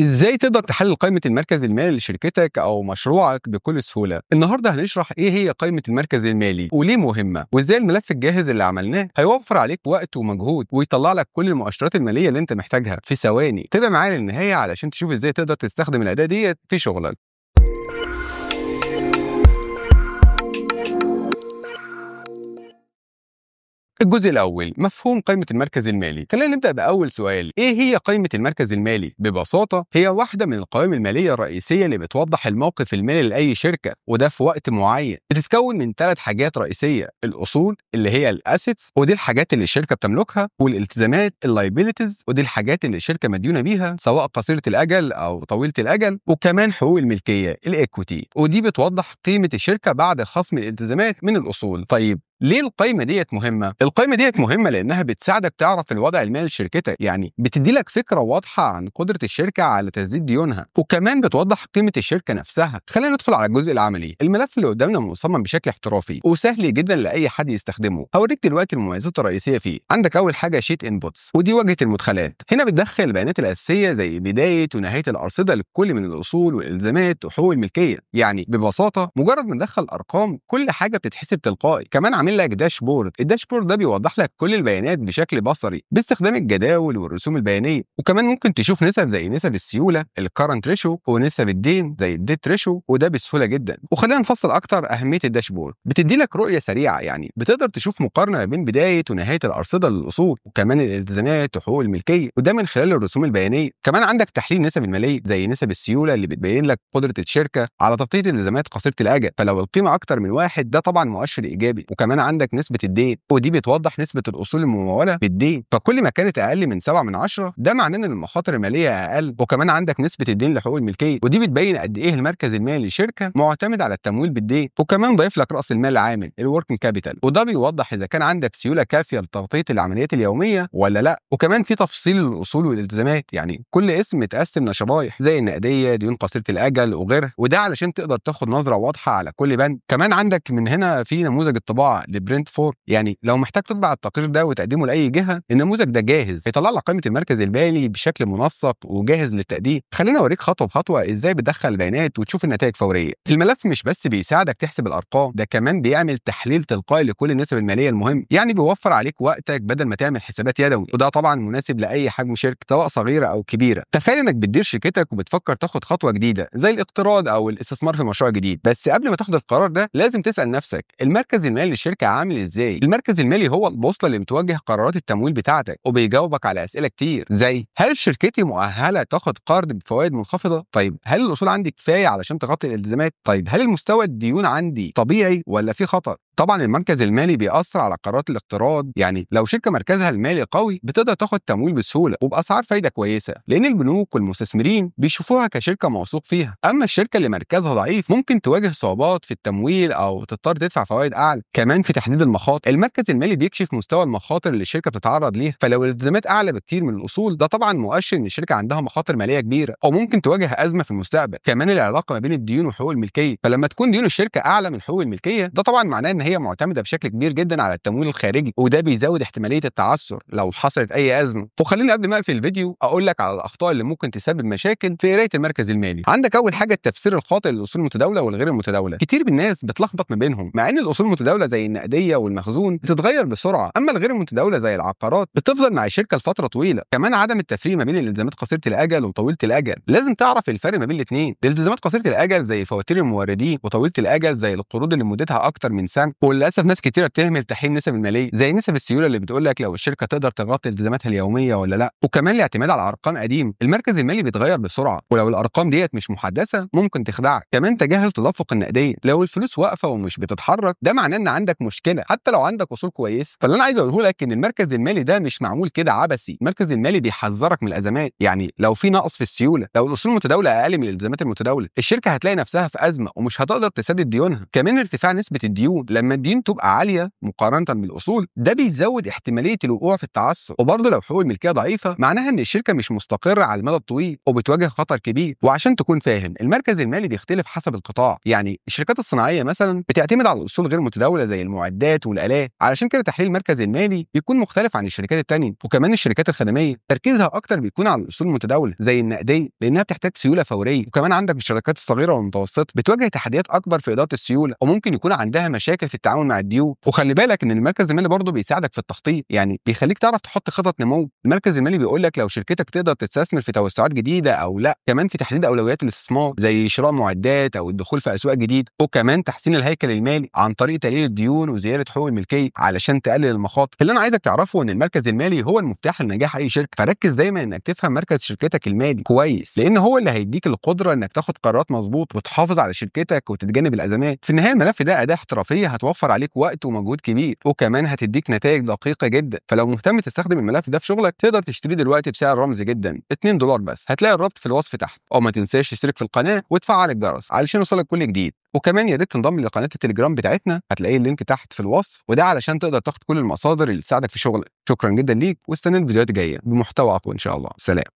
ازاي تقدر تحلل قائمة المركز المالي لشركتك او مشروعك بكل سهولة؟ النهارده هنشرح ايه هي قائمة المركز المالي وليه مهمة، وازاي الملف الجاهز اللي عملناه هيوفر عليك وقت ومجهود ويطلع لك كل المؤشرات المالية اللي انت محتاجها في ثواني. تابع معايا للنهاية علشان تشوف ازاي تقدر تستخدم الأداة ديت في شغلك. الجزء الأول، مفهوم قائمة المركز المالي. خلينا نبدأ بأول سؤال، إيه هي قائمة المركز المالي؟ ببساطة هي واحدة من القوائم المالية الرئيسية اللي بتوضح الموقف المالي لأي شركة، وده في وقت معين. بتتكون من 3 حاجات رئيسية: الأصول اللي هي ال assets، ودي الحاجات اللي الشركة بتملكها، والالتزامات ال liabilities، ودي الحاجات اللي الشركة مديونة بيها سواء قصيرة الأجل أو طويلة الأجل، وكمان حقوق الملكية ال equity، ودي بتوضح قيمة الشركة بعد خصم الالتزامات من الأصول. طيب ليه القائمة ديت مهمة؟ القائمة ديت مهمة لأنها بتساعدك تعرف الوضع المالي لشركتك، يعني بتدي لك فكرة واضحة عن قدرة الشركة على تسديد ديونها، وكمان بتوضح قيمة الشركة نفسها. خلينا ندخل على الجزء العملي. الملف اللي قدامنا مصمم بشكل احترافي وسهل جدا لأي حد يستخدمه. هوريك دلوقتي المميزات الرئيسية فيه. عندك أول حاجة sheet inputs، ودي واجهة المدخلات. هنا بتدخل البيانات الأساسية زي بداية ونهاية الأرصدة لكل من الأصول والإلزامات وحقوق الملكية. يعني ببساطة مجرد ما تدخل أرقام كل حاجة بتتحسب تلقائي. كمان عامل لك dashboard. ال dashboard ده بيوضح لك كل البيانات بشكل بصري باستخدام الجداول والرسوم البيانيه، وكمان ممكن تشوف نسب زي نسب السيولة ال current ratio ونسب الدين زي ال debt ratio، وده بسهولة جدا. وخلينا نفصل اكتر اهمية ال dashboard. بتدي لك رؤية سريعة، يعني بتقدر تشوف مقارنة بين بداية ونهاية الارصده للاصول وكمان الالتزامات وحقوق الملكية، وده من خلال الرسوم البيانيه. كمان عندك تحليل نسب المالية زي نسب السيولة اللي بتبين لك قدره الشركة على تغطيه الالتزامات قصيرة الاجل، فلو القيمة اكتر من 1 ده طبعا مؤشر ايجابي. وكمان عندك نسبة الدين، ودي بتوضح نسبة الأصول الممولة بالدين، فكل ما كانت أقل من 7 من 10 ده معناه إن المخاطر المالية أقل. وكمان عندك نسبة الدين لحقوق الملكية، ودي بتبين قد إيه المركز المالي للشركة معتمد على التمويل بالدين. وكمان ضايف لك رأس المال العامل ال working capital، وده بيوضح إذا كان عندك سيولة كافية لتغطية العمليات اليومية ولا لا. وكمان في تفصيل للأصول والالتزامات، يعني كل اسم متقسم لشرايح زي النقدية، ديون قصيرة الأجل وغيرها، وده علشان تقدر تاخد نظرة واضحة على كل بند. كمان عندك من هنا في نموذج الطباعة ل print form، يعني لو محتاج تطبع التقرير ده وتقدمه لاي جهة النموذج ده جاهز، هيطلع لك قائمة المركز المالي بشكل منسق وجاهز للتقديم. خلينا اوريك خطوة بخطوة ازاي بتدخل البيانات وتشوف النتائج فورية. الملف مش بس بيساعدك تحسب الارقام، ده كمان بيعمل تحليل تلقائي لكل النسب المالية المهم، يعني بيوفر عليك وقتك بدل ما تعمل حسابات يدوي، وده طبعا مناسب لاي حجم شركة سواء صغيرة او كبيرة. تخيل انك بتدير شركتك وبتفكر تاخد خطوة جديدة زي الاقتراض او الاستثمار في مشروع جديد، بس قبل ما تاخد القرار ده لازم تسال نفسك المركز المالي للشركة عامل ازاي؟ المركز المالي هو البوصلة اللي بتوجه قرارات التمويل بتاعتك، وبيجاوبك على اسئلة كتير زي هل شركتي مؤهلة تاخد قرض بفوائد منخفضة؟ طيب هل الاصول عندي كفاية علشان تغطي الالتزامات؟ طيب هل المستوى الديون عندي طبيعي ولا في خطر؟ طبعا المركز المالي بيأثر على قرارات الاقتراض، يعني لو شركة مركزها المالي قوي بتقدر تاخد تمويل بسهولة وبأسعار فايدة كويسة، لأن البنوك والمستثمرين بيشوفوها كشركة موثوق فيها. أما الشركة اللي مركزها ضعيف ممكن تواجه صعوبات في التمويل أو تضطر تدفع فوائد أعلى. كمان في تحديد المخاطر، المركز المالي بيكشف مستوى المخاطر اللي الشركة بتتعرض ليها، فلو الالتزامات أعلى بكتير من الأصول ده طبعا مؤشر إن الشركة عندها مخاطر مالية كبيرة أو ممكن تواجه أزمة في المستقبل. كمان العلاقة ما بين الديون وحقوق الملكية، فلما تكون ديون الشركة أعلى من حقوق الملكية ده طبعا معناه إن هي معتمدة بشكل كبير جدا على التمويل الخارجي، وده بيزود احتمالية التعثر لو حصلت اي ازمة. وخليني قبل ما اقفل الفيديو اقول لك على الاخطاء اللي ممكن تسبب مشاكل في قرايه المركز المالي. عندك اول حاجة التفسير الخاطئ للاصول المتداولة والغير المتداولة. كتير من الناس بتلخبط ما بينهم، مع ان الاصول المتداولة زي النقدية والمخزون بتتغير بسرعة، اما الغير المتداولة زي العقارات بتفضل مع الشركة لفترة طويلة. كمان عدم التفريق ما بين الالتزامات قصيرة الاجل وطويلة الاجل، لازم تعرف الفرق ما بين الاثنين. الالتزامات قصيرة الاجل زي فواتير الموردين، وطويلة الاجل زي القروض اللي مدتها اكتر من سنة. وللاسف ناس كتيرة بتهمل تحليل النسب المالية زي نسب السيولة اللي بتقول لك لو الشركة تقدر تغطي التزاماتها اليومية ولا لا. وكمان الاعتماد على ارقام قديم، المركز المالي بيتغير بسرعة ولو الارقام ديت مش محدثة ممكن تخدعك. كمان تجاهل تدفق النقدية، لو الفلوس واقفة ومش بتتحرك ده معناه ان عندك مشكلة حتى لو عندك اصول كويسة. فاللي انا عايز اقوله لك ان المركز المالي ده مش معمول كده عبثي، المركز المالي بيحذرك من الازمات، يعني لو في نقص في السيولة، لو الاصول المتداولة اقل من الالتزامات المتداولة، الشركة هتلاقي نفسها في ازمة ومش هتقدر تسدد ديونها. كمان ارتفاع نسبه الديون لما لما الديون تبقى عالية مقارنة بالاصول، ده بيزود احتمالية الوقوع في التعثر. وبرضه لو حقوق الملكية ضعيفة، معناها ان الشركة مش مستقره على المدى الطويل وبتواجه خطر كبير. وعشان تكون فاهم، المركز المالي بيختلف حسب القطاع. يعني الشركات الصناعية مثلا بتعتمد على الاصول غير المتداولة زي المعدات والالات، علشان كده تحليل المركز المالي بيكون مختلف عن الشركات التانية. وكمان الشركات الخدميه تركيزها اكتر بيكون على الاصول المتداولة زي النقدية، لانها بتحتاج سيولة فورية. وكمان عندك الشركات الصغيرة والمتوسطة بتواجه تحديات اكبر في ادارة السيولة، وممكن يكون عندها مشاكل في التعامل مع الديون. وخلي بالك ان المركز المالي برضه بيساعدك في التخطيط، يعني بيخليك تعرف تحط خطط نمو. المركز المالي بيقول لك لو شركتك تقدر تستثمر في توسعات جديدة او لا، كمان في تحديد اولويات الاستثمار زي شراء معدات او الدخول في اسواق جديدة، وكمان تحسين الهيكل المالي عن طريق تقليل الديون وزيادة حقوق الملكية علشان تقلل المخاطر. اللي انا عايزك تعرفه ان المركز المالي هو المفتاح لنجاح اي شركة، فركز دايما انك تفهم مركز شركتك المالي كويس، لان هو اللي هيديك القدرة انك تاخد قرارات مظبوط وتحافظ على شركتك وتتجنب الازمات. في النهاية الملف ده اداه احترافية هتوفر عليك وقت ومجهود كبير، وكمان هتديك نتائج دقيقة جدا. فلو مهتم تستخدم الملف ده في شغلك، تقدر تشتريه دلوقتي بسعر رمزي جدا، $2 بس. هتلاقي الرابط في الوصف تحت. او ما تنساش تشترك في القناة وتفعل الجرس علشان يوصلك كل جديد. وكمان يا ريت تنضم لقناه التليجرام بتاعتنا، هتلاقي ال link تحت في الوصف، وده علشان تقدر تاخد كل المصادر اللي تساعدك في شغلك. شكرا جدا ليك، واستنى الفيديوهات الجاية بمحتوى اقوى ان شاء الله. سلام.